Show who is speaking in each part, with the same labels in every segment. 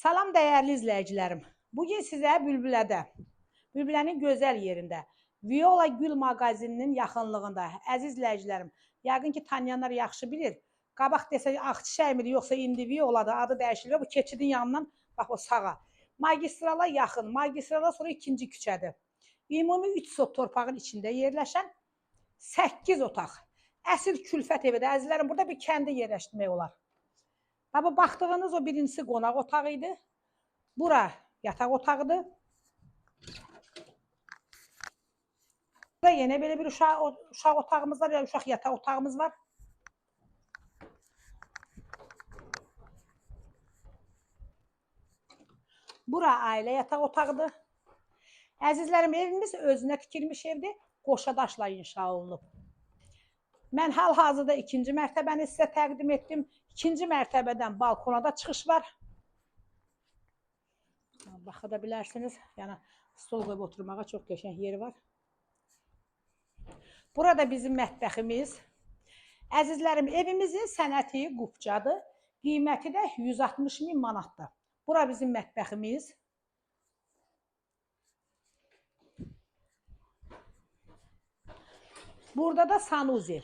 Speaker 1: Salam dəyərli izləyicilərim. Bugün sizə Bülbülədə, Bülbülənin gözəl yerində, Viola Gül mağazininin yaxınlığında, əziz izləyicilərim, yəqin ki tanıyanlar yaxşı bilir. Qabaq desə Ağçiçək miydi, yoxsa indi Violadır, adı dəyişilir. Bu keçidin yanından, bax o sağa. Magistrala yaxın, magistrala sonra ikinci küçədir. Ümumi 3 sot torpağın içində yerləşən 8 otaq. Əsl külfət evidir. Əzizlərim, burada bir kəndi yerləşdirmək olar. Bax, bu baxdığınız o birincisi qonaq otağı idi. Bura yataq otağıdır. Burada yenə belə bir uşaq otağımız var, yəni uşaq yataq otağımız var. Bura ailə yataq otağıdır. Əzizlərim, evimiz özünə tikilmiş evdir. Qoşa daşla inşa olunub. Mən hal-hazırda ikinci mərtəbəni sizə təqdim etdim. İkinci mərtəbədən balkona da çıxış var. Baxa da bilərsiniz. Yəni stol qoyub oturmağa çox qəşəng yeri var. Burada bizim mətbəximiz. Əzizlərim, evimizin sənəti qupcadır. Qiyməti də 160 min manatdır. Bura bizim mətbəximiz. Burada da sanuzel.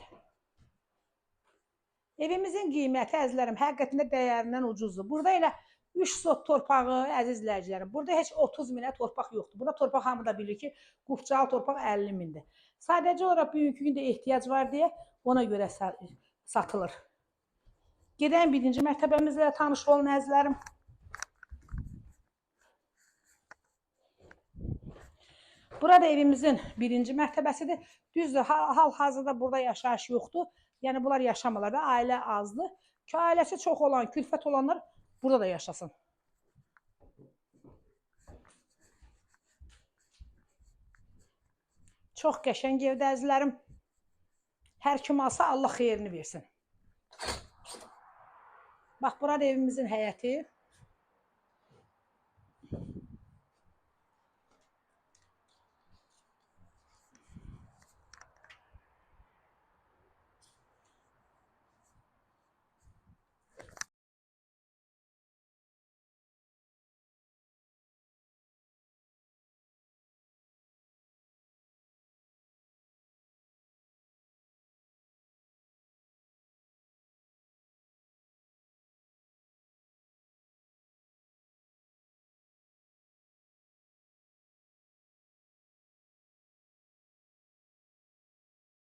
Speaker 1: Evimizin qiyməti, əzizlərim, həqiqətən də dəyərindən ucuzdur. Burada elə 3 sot torpağı, əziz izləyicilərim, burada heç 30 minə torpaq yoxdur. Burada torpaq hamı da bilir ki, qupcalı torpaq 50 mindir. Sadəcə olaraq bugünkü gündə ehtiyac var deyə ona görə satılır. Gedən birinci mərtəbəmizlə tanış olun, əzizlərim. Burada evimizin birinci mərtəbəsidir. Düzdür, hal-hazırda burada yaşayış yoxdur. Yəni bunlar yaşamırlar da, ailə azdır. Ki, ailəsi çox olan, külfət olanlar burada da yaşasın. Çox qəşəng evdir, əzizlərim. Hər kim alsa Allah xeyrini versin. Bax, burada evimizin həyəti.